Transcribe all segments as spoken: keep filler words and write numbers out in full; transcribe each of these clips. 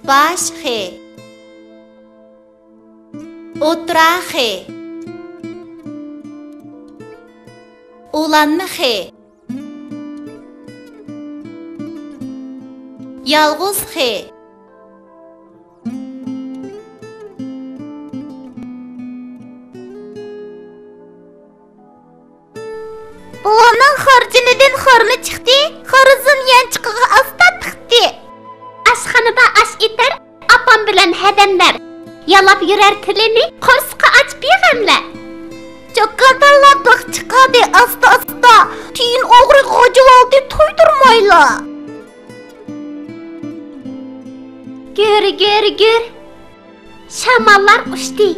باش خې. ئوتتۇرا خې. ئۇلانما خې. يالغۇز خې. بوۋامنىڭ خارچىنىدىن خارما چىقتى، خارىزىن يانچۇقىغا ئاستا تىقتى. ئاشخانىدا ئاش ئېتەر ئاپام بىلەن ھەدەملەر، يالاپ يۈرەر تىلىنى قورسىقى ئاچ بىغەملەر. چوكانتاللا بىخ چىقاردى ئاستا-ئاستا، تىيىن ئوغرى غاجىۋالدى تويدۇرمايلا. گۈر، گۈر، گۈر. شاماللار ئۇچتى.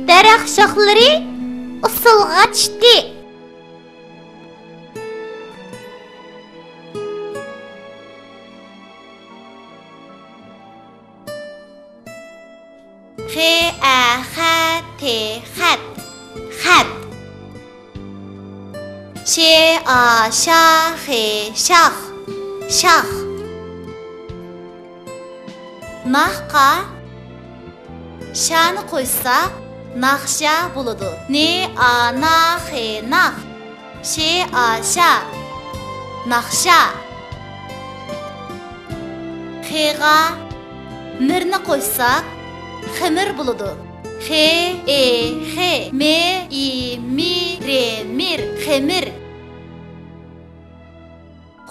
دەرەخ شاخلىرى ئۇسسۇلغا چۈشتى. خې، ئە، خە، تې، خەت. خەت. شې، ئا، شا، خې، شاخ. شاخ. ناخقا شانى قوشساق، ناخشا بولىدۇ. نې، ئا، نا، خې، ناخ. شې، ئا، شا. ناخشا. خېغا مىرنى قوشساق، خېمىر بولىدۇ. خې، ئې، خې. مې، ئى، مى، رې، مىر. خېمىر.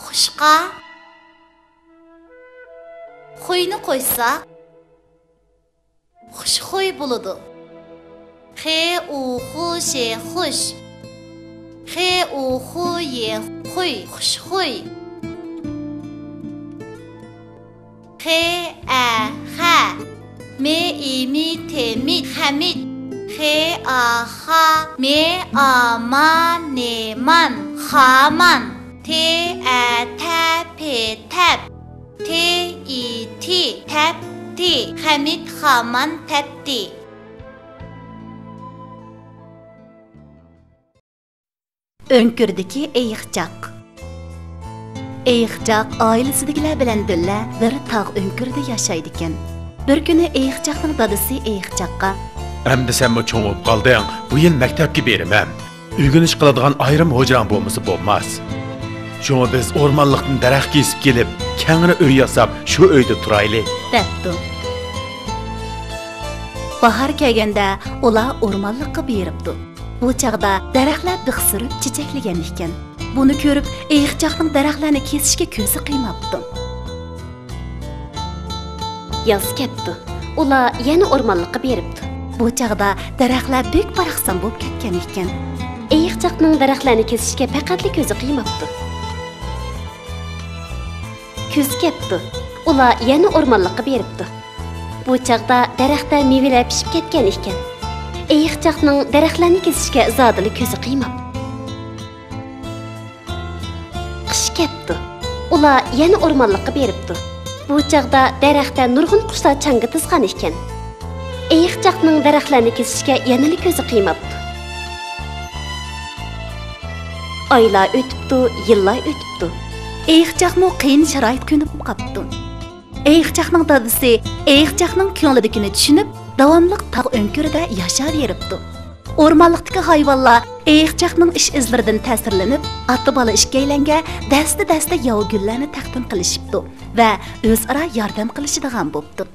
خۇشقا خۇينى قوشساق، خۇشخۇي بولىدۇ. خې، ئۇ، خۇ، شې، خۇش. خې، ئۇ، خۇ، يې، خۇي. خۇشخۇي. خې، ئە، خە. مې، ئى، مى، تې، مىت. خەمىت. خې، ئا، خا. مې، ئا، ما، نېمان. خامان. تې، ئە، تە، پې، تەپ. تې، ئى، تى، تەپتى. خەمىت خامان تەپتى. ئۆڭكۈردىكى ئېيىقچاق. ئېيىقچاق ئائىلىسىدىكىلەر بىلەن بىللە بىر تاغ ئۆڭكۈرىدە ياشايدىكەن. بىر كۈنى ئېيىقچاقنىڭ دادىسى ئېيىقچاققا، ئەمدى سەنمۇ چوڭ بولۇپ قالدىڭ، بۇ يىل مەكتەپكە بېرىمەن. ئۆگىنىش قىلىدىغان ئايرىم ھوجراڭ بولمىسا بولماس. شۇڭا بىز ئورمانلىقتىن دەرەخ كېسىپ كېلىپ، كەڭرى ئۆي ياساپ، شۇ ئۆيدە تۇرايلى، دەپتۇ. باھار كەلگەندە ئۇلار ئورمانلىققا بېرىپتۇ. بۇ چاغدا دەرەخلەر بىخ سۈرۈپ چېچەكلىگەن ئىكەن. بۇنى كۆرۈپ، ئېيىقچاقنىڭ دەرەخلەرنى كېسىشكە كۆزى قىيماپتۇ. ياز كەپتۇ. ئۇلار يەنە ئورمانلىققا بېرىپتۇ. بۇ چاغدا دەرەخلەر بەك باراقسان بولۇپ كەتكەن ئىكەن. ئېيىقچاقنىڭ دەرەخلەرنى كېسىشكە پەقەتلا كۆزى قىيماپتۇ. كۈز كەپتۇ. ئۇلار يەنە ئورمانلىققا بېرىپتۇ. بۇ چاغدا دەرەختە مېۋىلەر پىشىپ كەتكەن ئىكەن. ئېيىقچاقنىڭ دەرەخلەرنى كېسىشكە زادىلا كۆزى قىيماپتۇ. قىش كەپتۇ. ئۇلار يەنە ئورمانلىققا بېرىپتۇ. بۇ چاغدا دەرەختە نۇرغۇن قۇشلار چاڭگا تىزغان ئىكەن. ئېيىقچاقنىڭ دەرەخلەرنى كېسىشكە يەنىلا كۆزى قىيماپتۇ. ئايلار ئۆتۈپتۇ، يىللار ئۆتۈپتۇ. ئېيىقچاقمۇ قىيىن شارائىتقا كۆنۈپ قاپتۇ. ئېيىقچاقنىڭ دادىسى ئېيىقچاقنىڭ كۆڭلىدىكىنى چۈشىنىپ، داۋاملىق تاغ ئۆڭكۈرىدە ياشاۋېرىپتۇ. ئورمانلىقتىكى ھايۋانلار ئېيىقچاقنىڭ ئىش-ئىزلىرىدىن تەسىرلىنىپ، ئاتا-بالا ئىككىيلەنگە دەستە-دەستە ياۋا گۈللەرنى تەقدىم قىلىشىپتۇ ۋە ئۆزئارا ياردەم قىلىشىدىغان بوپتۇ.